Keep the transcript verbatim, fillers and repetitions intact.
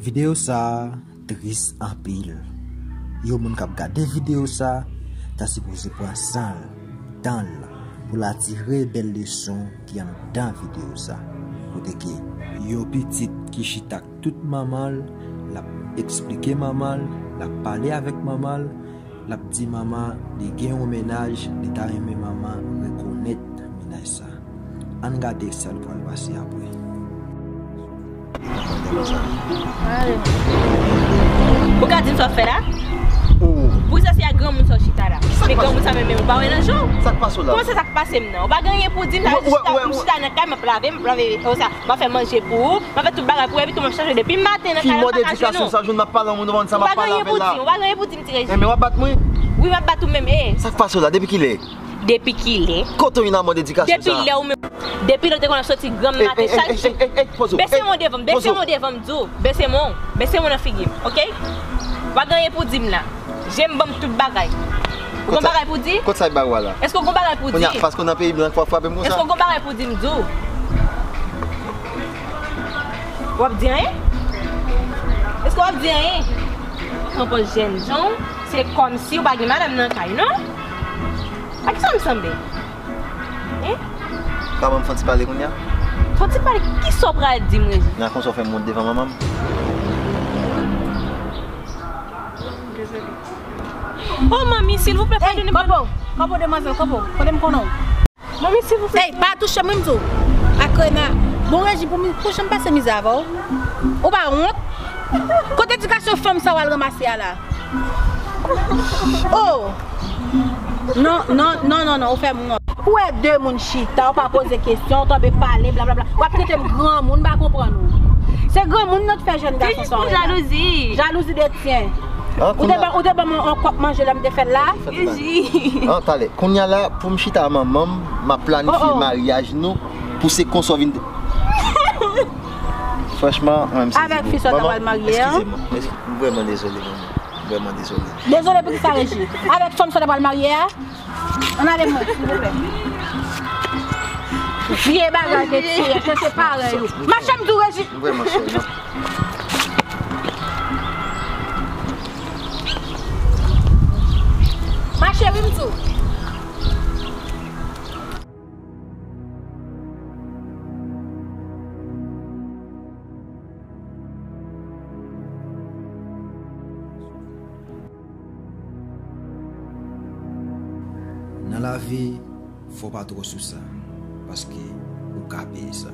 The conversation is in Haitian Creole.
Videyo sa a tris anpil. Yon moun k ap gade videyo sa a ta sipoze pran san l, tan l, pou l atire bèl leson ki anndan videyo sa a. Kote ke yon pitit ki chita ak tout manman l, l ap eksplike manman l, l ap pale avèk manman l, l ap di manman li gen yon mennaj, li ta renmen manman rekonèt mennaj sa. Ann gade sa l pral pase apre. Ou ka di m sa w fè la? Poukisa se ak granmoun sa w chita la? Men granmoun sa menm, menm ou pa wè nan je w? Sa k pase w la? Kòman se sa k pase m nan? Ou pa gen anyen pou di m la, ou chita, ou chita nan kay, m ap lave, m ap lave, konsa, m ap fè manje pou ou, m ap fè tout bagay pou ou, epi tou m ap chanje depi maten nan kay la, m pa ka jwenn ou. Ki mòd edikasyon sa w jwenn m ap pale yon moun ou pa konn sa m ap pale avè l la? Ou pa gen anyen pou di m, ou pa gen anyen pou di m, ti Reji. Enben w ap bat mwen? Wi, m ap bat ou menm, e. Sa k pase w la? Depi kilè? Depi kilè? Kote w jwenn mòd edikasyon sa? Depi lè ou menm. Depi lè w te konn ap soti granm maten, chak jou. Bese men w devan m, bese men w devan m, di w. Bese men w, bese men w nan figi m, oke? Ou pa gen anyen pou di m la. Je m ban m tout bagay. Ou gon bagay pou di? Kot sa y ba ou a la? Èske w gon bagay pou di? Kounye a, paske w nan peyi blan, fò w frape m konsa? Èske w gon bagay pou di m, di w? W ap di anyen? Èske w ap di anyen? Pran pòz jènjan w, se kòmsi w pa gen madanm nan kay, non? A kisa m sanble? Hein? Ou ka ban m fè yon ti pale kounye a? Fè yon ti pale? Kisa w pral di m, Reji? Nan konsa w fè m wont devan manman m. Dezole. Oh, manmi, silvouplè, padone m. Kanpe, kanpe, demwazèl, kanpe. Kote m konnen w? Manmi, silvouplè. Ey, pa touche m, wi, m di w. Akrena. Bon, Reji, pou m, pou jan m pase mizè avè w. Ou pa wont? Kote edikasyon fanm sa w al ranmase a la? Oh! Non, non, non, non, non, ou fè m wont. Ou wè de moun chita, ou pa poze kesyon, ou tonbe pale, blablabla. W ap trete m granmoun, m pa konprann ou. Se granmoun nan t fè jèn gason sa wè la. Jalouzi. Jalouzi de tyen. Ou te ban, ou te ban m yon kòk manje lè m te fè l la? An, talè. Kounye a la, pou m chita ak manman m, m ap planifye maryaj nou, pou se konsa w vin. Franchman, mwen menm sezi. Avèk fi sa w ta pral marye an? Eskize m, m vrèman dezole, manman. M vrèman dezole. Dezole pou kisa, Reji? Avèk fanm sa w ta pral marye a? Ann ale mwen, silvouplè. Vye bagay de tire, se parèy ou. Mache m di w, Reji. M vrèman sòri, non. Mache wi, m di w. Nan lavi, fò w pa twò sou sa, paske ou ka peye sa.